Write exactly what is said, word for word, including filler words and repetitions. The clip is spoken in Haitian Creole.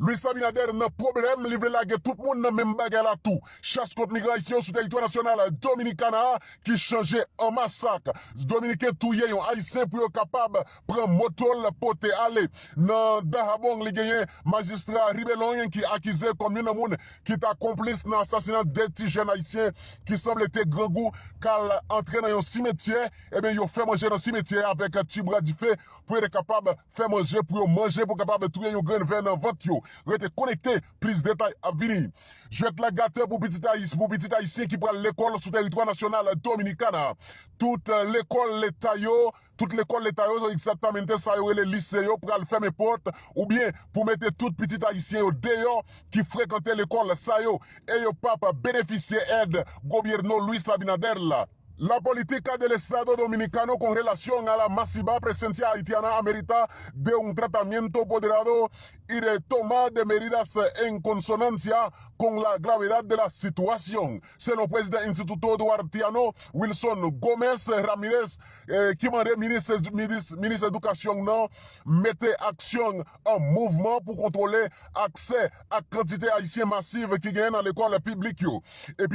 Luis Abinader nan pwoblèm, li vle lage tout moun nan menm bagay la tou. Chas kont migran ayisyen yo sou tèritwa nasyonal Dominikana a ki chanje an masak. Dominiken touye yon Ayisyen pou yo kapab pran moto l pote ale. Nan Dajabón, li genyen majistra Ribelon ki akize kòm youn nan moun ki ta konplis nan asasina de ti jèn Ayisyen ki sanble te grangou k al antre nan yon simetyè. Ebyen, yo fè manje nan simetyè avèk ti bra dife pou yo te kapab fè manje, pou yo manje, pou kapab touye yon grenn vè nan vant yo. Rete konekte, plis detay ap vini. Jwèt la gate pou pitit Ayis-, pou pitit Ayisyen ki pral lekòl sou tèritwa nasyonal Dominikana. Tout, eh, lekòl leta yo, tout lekòl leta yo, egzaktamente sa yo rele lise yo, pral fèmen pòt, oubyen pou mete tout pitit Ayisyen yo deyò ki frekante lekòl sa yo, e yo p ap benefisye èd gobyerno Luis Abinader la. La política del Estado Dominicano con relación a la masiva presencia haitiana amerita de un tratamiento moderado y de toma de medidas en consonancia con la gravedad de la situación. Selon prezidan Instituto Duartiano, Wilson Gómez Ramírez, eh, ki mande minis, minis, minis edikasyon nan mete aksyon an mouvman pou kontwole aksè ak kantite ayisyen masiv ki genyen nan lekòl piblik yo. Epi